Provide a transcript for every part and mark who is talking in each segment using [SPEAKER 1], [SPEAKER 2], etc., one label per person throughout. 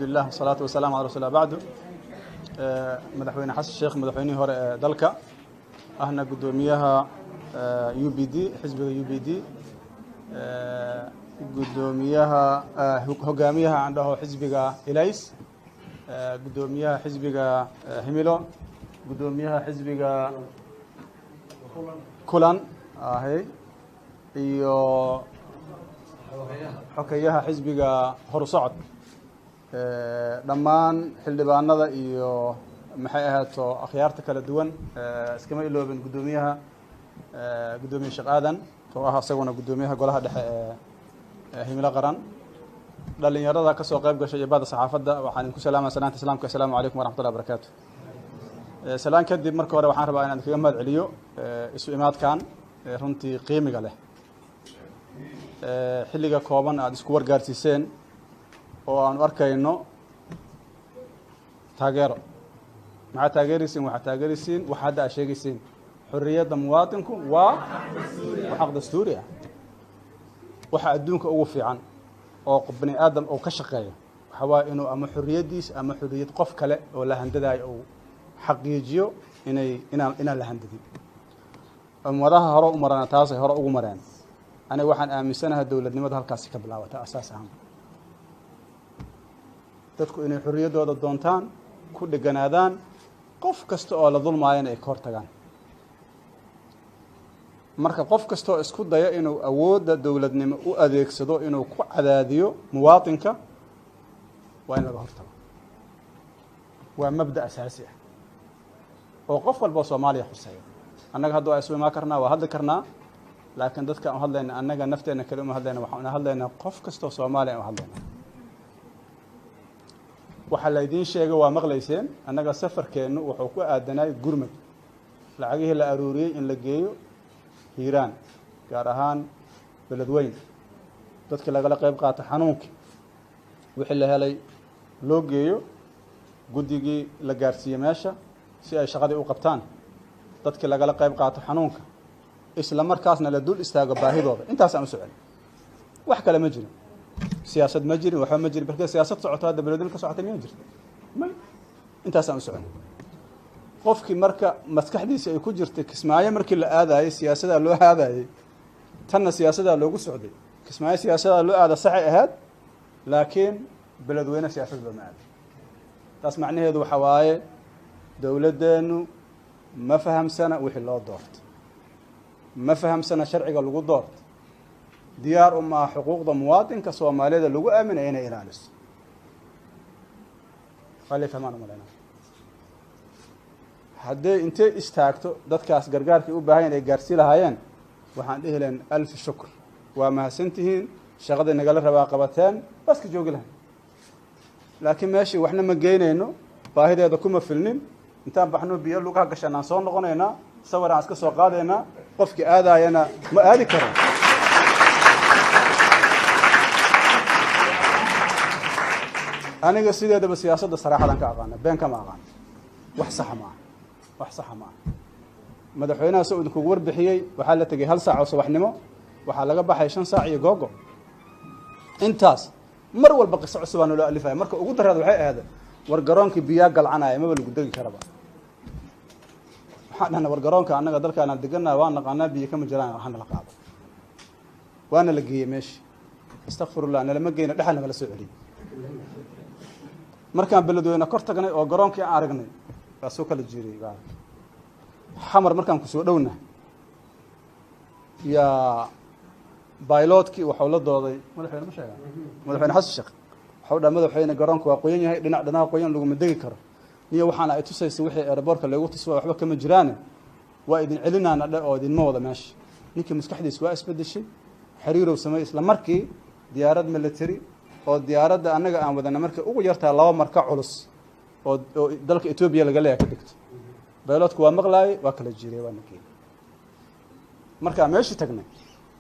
[SPEAKER 1] Alhamdulillah wasalaatu wasalaamu ala rasuulillah bacdu. Madaxweyne Xasan Sheekh, madaxweynihii hore ee dalka, ahna guddoomiyaha UPD, xisbiga UPD, guddoomiyaha, hogaamiyaha aan dhaho xisbiga Ilays, guddoomiyaha xisbiga Himilo, guddoomiyaha xisbiga Kulan ahe iyo xokeyaha xisbiga Horusocod, dhammaan xildhibaanada iyo maxay ahaato akhyaarta kala duwan, iskama iloobin guddoomiyaha, guddoomiye Sheekh Aadan oo ah isaguna guddoomiyaha golaha dhexe ee Himilo Qaran, dhalinyarada kasoo qayb gashay iyo bada saxaafadda, waxaan idinku salaamaya salaanta Islaamka: Asalaamu calaykum waraxmatullahi wabarakaatu. Salaan kadib, marka hore waxaan rabaa inaan kaga mahad celiyo isu imaadkan runtii qiimiga leh, xilliga kooban aada isku wargaarsiiseen oo aanu arkayno taageero. Maxaad taageeraysiin? Waxaad taageeraysiin waxa hadda aad sheegaysiin: xorriyadda muwaadinku waa xaq dastuuri ah. Waxa adduunka ugu fiican oo bani aadam uu ka shaqeeyo waxa waaye inuu ama xorriyaddiisa ama xorriyad qof kale oo la handadaayo uu xaqiijiyo inay inaan la handadin. Ummadaha hore u marana taasay hore ugu mareen. Aniga waxaan aaminsanahay dowladnimada halkaasi ka bilaabata asaas ahaan, dadku inay xorriyaddooda doontaan, ku dheganaadaan, qof kasta oo la dulmaayana ay ka hor tagaan. Marka qof kasta oo isku daya inuu awoodda dowladnimo u adeegsado inuu ku cadaadiyo muwaatinka waa in laga hortago. Waa mabda asaasi ah oo qof walba oo Soomaaliya khuseeya. Annaga hadda waa isu imaan karnaa, waa hadli karnaa, laakiin dadka aan hadlayna annaga nafteena kale uma hadlayna, waxaan hadlaynaa qof kastoo Soomaaliya aan hadlayna. Waxaa laydiin sheegay waa maqlayseen. Annaga safarkeennu wuxuu ku aadanay gurmud lacagihii la aruuriyey in la geeyo Hiiraan, gaar ahaan Beledweyn, dadkii lagala qayb qaato xanuunkii, wixii la helay loo geeyo, guddigii la gaarsiiyey meesha si ay shaqadii u qabtaan, dadkii lagala qayb qaato xanuunka, isla markaasna la dul istaago baahidooda. Intaasaan u socon, wax kale ma jirin, siyaasad ma jirin, waxba ma jirin. Markee siyaasad socoto hadda Beledweyne ka socota miyaa jirta? May. Intaasaan u socon. Qofkii marka maskaxdiisa ay ku jirtay Kismaayo markii la aadayey siyaasadaa loo aadayey, tanna siyaasadaa loogu socday. Kismaayo siyaasadaa loo aada saxay ahayd, laakiin Beledweyne siyaasad looma aado. Taas macnaheedu waxa waaye dowladdeennu ma fahamsana wixii loo doorto, ma fahamsana sharciga lagu doorto, diyaar u maaha xuquuqda muwaadinka Soomaalida lagu aaminaya inay ilaaliso. Waa lay fahmaan umalayna. Hadday intay istaagto dadkaas gargaarkii u baahan ay gaarsii lahaayeen, waxaan dhihi lahayn alfi shukr, waa mahadsantihiin, shaqadii nagala rabaa qabateen, baska joogi lahayn. Laakiin meeshii waxna ma geynayno, baahideeda kuma filnin. Intaan baxno biyo lugaha gashaan aan soo noqonaynaa, sawir aan iska soo qaadaynaa, qofkii aadaayana ma aadi karo. Aniga sideedaba siyaasadda saraaxadan ka aqaana, been kama aqaano. Wax saxa maaha, wax saxa maaha. Madaxweynaha soo idinkugu warbixiyey, waxaa la tegey 1 saac oo subaxnimo, waxaa laga baxay 5 saac iyo googo. Intaas mar walba qiso cusub aa naloo alifaya. Marka ugu daraad waxay ahayd war garoonkii biyaa galcanaya, maba lagu degi karaba. Waxaan dhahna war garoonka annaga dalkaanaan degannaha waa naqaanaa, biyo kama jiraan, hana la qaado. Waana la geeyey meesha, astakfirullah, nalama geyna, dhexal nagala soo celiyey. Markaan Beledweyne kor tagnay oo garoonkii aan aragnay waa soo kala jiiriyey. Xamar markaan kusoo dhowna yaa bailotkii waxau la dooday madaxweyne, ma sheega madaxweyne Xasan Sheekh, waxau dhaha: "Madaxweyne, garoonka waa qoyan yahay, dhinac dhinaca qoyan, laguma degi karo." Niyo waxaana ay tusaysa wixii airboortka loogu tuso waxba kama jiraane, waa idin celinaana dhe oo idinma wada meesha. Ninkii maskaxdiisa waa isbedeshay, xiriirow samey, isla markii diyaarad military oo diyaaradda annaga aan wadana markay ugu yartaa 2 mar ka culus oo dalka Etoobiya laga leeyahay ka dhigto. Baylotku waa maqlaayay, waa kala jiiray, waana geeyey. Markaa meeshii tagnay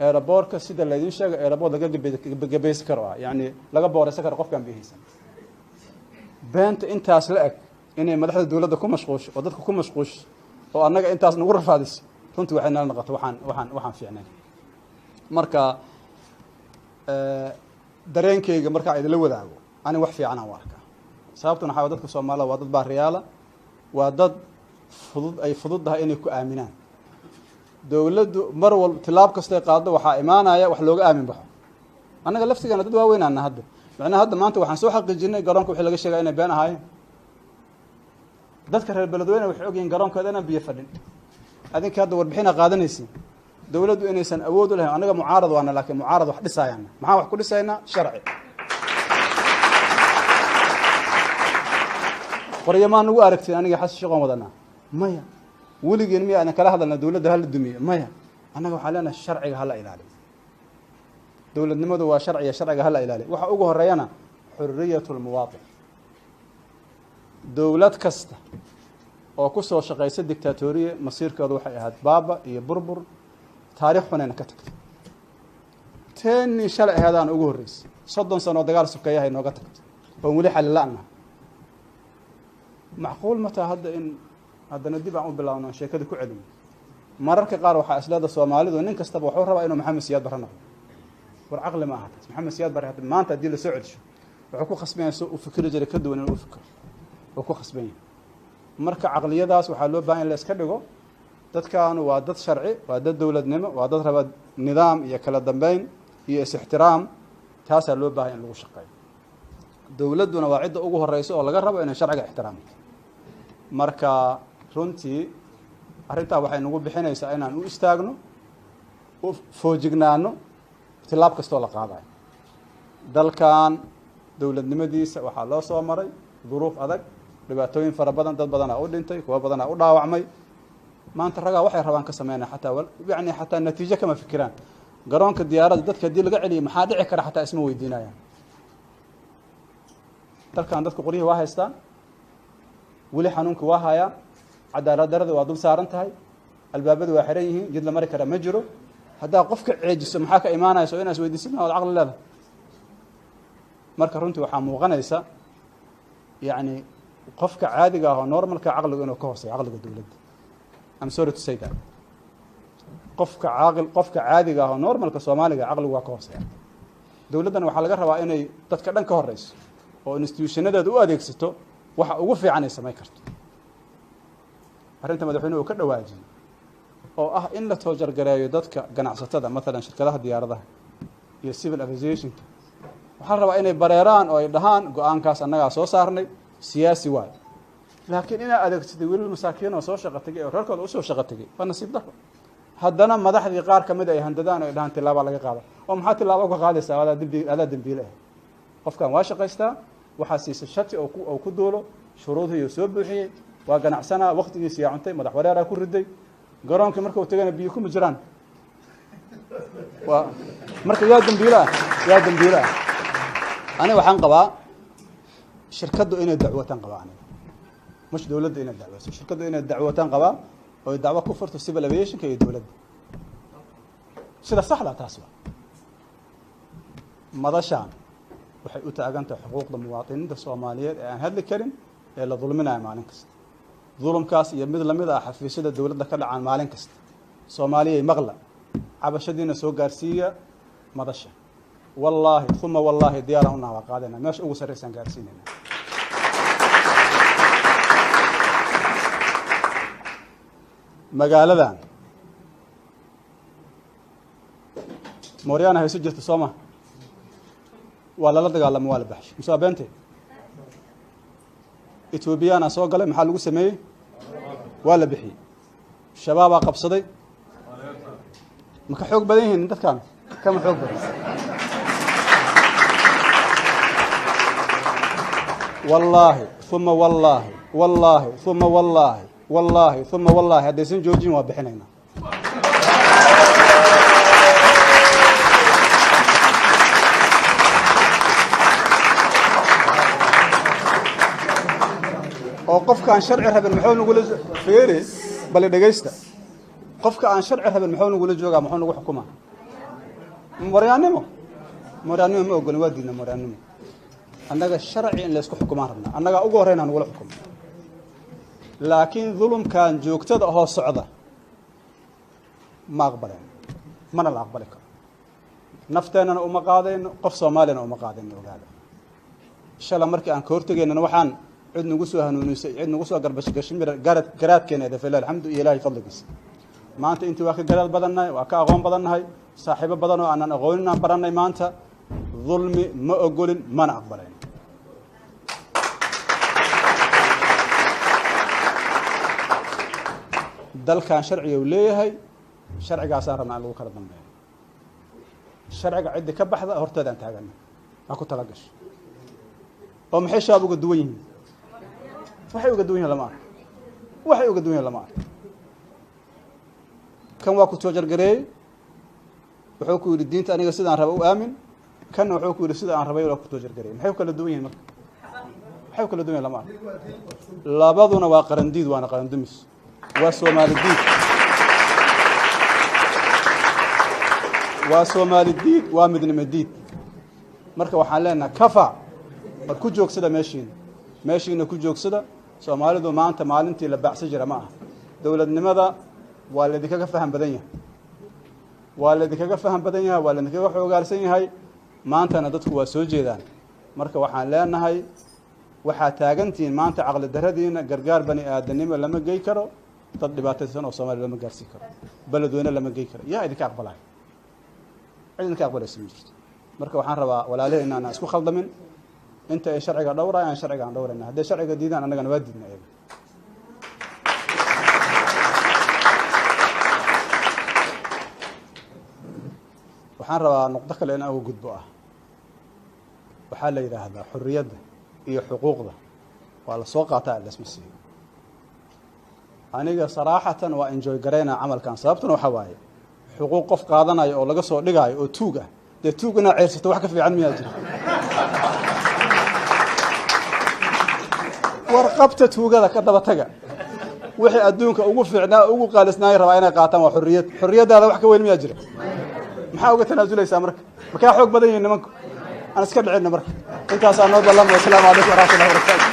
[SPEAKER 1] airboortka, sida laydin sheegay, airboort laga gabaysan karo ah, yacni laga booreysan karo qofkaan bihaysan. Beenta intaas la eg inay madaxda dowladda ku mashquusho oo dadka ku mashquusho oo annaga intaas nagu rafaadiso, runtii waxay nala noqoto waxaan fiicnayn. Marka dareenkayga markaa idinla wadaago, ani wax fiicanaan u arkaa. Sababtuna waxaa dadka Soomaalida waa dad baariyaala, waa dad fudud, ay fududdahay inay ku aaminaan. Dowladdu mar walba tilaab kastay qaaddo waxaa imaanaya wax looga aamin baxo. Annaga laftigeena dad waaweynaana hadda, macnaha hadda maanta waxaan soo xaqiijinay garoonka wixii laga sheegaya inay been ahaayeen. Dadka reer Beledweyne waxay ogyihiin garoonkooda inaan biyo fadhin. Adinka hadda warbixina qaadanaysiin dowladdu inaysan awood u lahayn. Annaga mucaarad waana, laakiin mucaarad wax dhisayaana. Maxaan wax ku dhisaynaa? Sharci. Qoryo maa nagu aragtiin aniga Xasan Sheekhoon wadanaa? Maya. Weligeen miya aadan kala hadalna dowladda hala dumiye? Maya. Annaga waxaan leenahay sharciga hala ilaaliyo. Dowladnimadu waa sharciya, sharciga hala ilaaliyo. Waxa ugu horeeyana xurriyatu lmuwaatin. Dowlad kasta oo ku soo shaqaysa dictatoriye masiirkooda waxay ahayd baaba iyo burbur, taarikh xunayna ka tagtay. Teenii shalay aheedaan ugu horreysay 30 sano oo dagaal sokeeyaha inooga tagtay oon weli xalila-na. Macquul ma taha hadda in haddana dib aan u bilaawno aan sheekada ku celino? Mararka qaar waxaa isleeda Soomaalidu nin kastaba wuxuu rabaa inuu Maxamed Siyaad Barre noqdo. War caqli ma aha taas. Maxamed Siyaad Barre hadda maanta haddii lasoo celsho wuxuu ku khasban yahay soo u fikri jiray ka duwan inuu u fikro, wuu ku khasban yahay. Marka caqliyadaas waxaa loo bahan in la iska dhigo. Dadkaanu waa dad sharci, waa dad dowladnimo, waa dad raba nidaam iyo kala dambeyn iyo is-ixtiraam. Taasaa loo baahanya in lagu shaqeeyo. Dowladduna waa cidda ugu horeysa oo laga rabo inay sharciga ixtiraamto. Marka runtii arrintaa waxay nagu bixinaysaa inaan u istaagno, u foojignaano tilaab kastoo la qaadayo. Dalkan dowladnimadiisa waxaa loo soo maray duruuf adag, dhibaatooyin fara badan, dad badanaa u dhintay, kuwo badanaa u dhaawacmay. Maanta ragaa waxay rabaan ka sameynaya, xataa yani xataa natiijo kama fikiraan. Garoonka diyaaradda dadka haddii laga celiyo maxaa dhici kara xataa isma weydiinayaan. Dalkan dadku qoryihii waa haystaan, weli xanuunki waa hayaa, cadaalad darada waa dul saaran tahay, albaabadu waa xiran yihiin, jid la mari kara ma jiro. Haddaa qofka ceejiso maxaa ka imaanaysa? Oo inaa is weydiisid waad caqli leedahay. Marka runtii waxaa muuqanaysa yacni qofka caadiga ah oo normalka caqligu inuu ka hooseeyo caqliga dowladda. I'm sorry to say that. Qofka caaqil, qofka caadiga ah oo normalka Soomaaliga caqligu waa ka hooseeya. Dowladdana waxaa laga rabaa inay dadka dhan ka horeyso oo institutionadeeda u adeegsato waxa ugu fiican ay samayn karto. Arrinta madaxweynuhu uu ka dhawaajiyey oo ah in la toojargareeyo dadka ganacsatada, mathalan shirkadaha diyaaradaha iyo civil aviationka, waxaa la rabaa inay bareeraan oo ay dhahaan go-aankaas annagaa soo saarnay, siyaasi waayo. Laakiin inaa adeegsatay wiilal masaakiin oo soo shaqo tegay oo reerkooda usoo shaqo tegay waa nasiib daro. Haddana madaxdii qaar kamid ay handadaan oo ay dhahaan tilaabaa laga qaada. Oo maxaa tilaaba uga qaadaysaa? Adaa dembi, adaa dembiile ah. Qofkan waa shaqaystaa, waxaa siisay shati oo ku duulo, shuruudihii soo buuxiyey, waa ganacsanaa, waqtigiisi yaa cuntay, madax wareeraa ku riday. Garoonkii marka uu tagana biyo kuma jiraan. Waa marka yaa dembiile ah, yaa dembiile ah? Aniga waxaan qabaa shirkaddu inay dacwataan qabaa. Aniga mush dowladda inay dacweyso, shirkaddu inay dacwataan qabaa oo dacwo ku furto civil aviationka iyo dowladda. Sida saxda taas waa. Madashaan waxay u taagan tahay xuquuqda muwaadiniinta Soomaaliyeed ee aan hadli karin ee la dulminayo maalin kasta. Dulumkaas iyo mid lamid ah xafiisyada dowladda ka dhacaan maalin kasta. Soomaaliyay maqla, cabashadiina soo gaarsiiya madasha. Wallaahi uma wallaahi diyaaraan unaha, waa qaadayna, meesha ugu sarreysaan gaarsiinayna. Magaaladan mooryaana hayso jirta soo ma? Waa lala dagaalamo, waa la baxshay, mise waa beente? Ethoobiyaana soo galay, maxaa lagu sameeyey? Waa la bixiyey. Shabaabaa qabsaday. Ma ka xoog badan yihiin dadkan? Kama xoog badan. Wallaahi uma wallaahi, wallaahi uma wallaahi, wallaahi uma wallaahi, haddaysan joojin waa bixinaynaa. Oo qofka aan sharci rabin muxuu nagula feeri? Bali dhegaysta, qofka aan sharci rabin muxuu nagula joogaa? Muxuu nagu xukumaa? Mooryaannimo, mooryaannimo ma ogolin, waa diidna mooryaannimo. Annaga sharci in laysku xukumaan rabnaa, annagaa ugu horreynaa nagula xukumo. Laakiin dulumkan joogtada ahoo socda ma aqbaleen, mana la aqbali karo. Nafteennana uma qaadayno, qof Soomaaliyana uma qaadayno. Ogaada, Shala markii aan ka hortegaynana waxaan cid nagu soo hanuunisay, cid nagu soo garbashgashay garad garaadkeena eeda, alxamdu iyo Ilahay fadligiisa. Maanta intii waa ka garaad badannahay, waa ka aqoon badannahay, saaxiibo badan oo aanan aqoonin aan barannay. Maanta dulmi ma ogolin, mana aqbalayn. Dalkan sharciga uu leeyahay, sharcigaasaan rabnaa in lagu kala dambeeyo. Sharciga ciddii ka baxda horteedaan taagana, ha ku tala gasho. Oo maxay Shabaab uga duwan yihiin? Waxay uga duwan yihin lama arko, waxay uga duwan yihin lama arko. Kan waa ku toojargareeyey, wuxuu ku yidhi diinta aniga sidaan raba u aamin. Kanna wuxuu ku yidhi sida aan rabay waa ku toojargareeyey. Maxay u kala duwan yihin marka? Waxay u kala duwan yihin lama arko. Labaduna waa qarandiid, waana qarandumis, waa Soomaali diid, waa Soomaali diid, waa midnimo diid. Marka waxaan leenahay kafa, war ku joogsada meeshiina, meeshiina ku joogsada. Soomaalidu maanta maalintii la baacsan jira ma aha. Dowladnimada waa laydinkaga faham badan yahay, waa laydinkaga faham badan yahay, waa laydinkaga xoogaarsan yahay. Maantana dadku waa soo jeedaan. Marka waxaan leenahay waxaa taagantihiin maanta caqli daradiina. Gargaar bani aadanimo lama gey karo dad dhibaataysan oo Soomaliya, lama gaarsiin karo Beledweyne, lama gey karo. Yaa idinka aqbalaya? Cid idinka aqbalaysa ma jirto. Marka waxaan rabaa walaalihi inaana isku khaldamin. Inta ay sharciga dhowrayaan, sharciga aan dhowrayna. Hadday sharciga diidaan, annagana waa diidna ayaga. Waxaan rabaa nuqdo kale in uga gudbo ah. Waxaa la yidhaahdaa xorriyadda iyo xuquuqda waa la soo qaataa, lasma siiyo. Aniga saraaxatan waa enjoy garaynaa camalkan. Sababtuna waxaa waaye xuquuq qof qaadanayo oo laga soo dhigaayo oo tuug ah, dee tuug inaad ceyrsato wax ka fiican miyaa jira? Warqabta tuugada ka daba taga. Wixii adduunka ugu fiicnaa, ugu qaalisnaay rabaa inay qaataan, waa xorriyad. Xorriyaddaada wax ka weyn miyaa jira? Maxaa uga tanaasulaysaa marka? Makaa xoog badan yihin nimanku? Aan iska dhicinna. Marka intaasaa noo ballan. Wasalaamu calaykum waraxmat ullahi barakatu.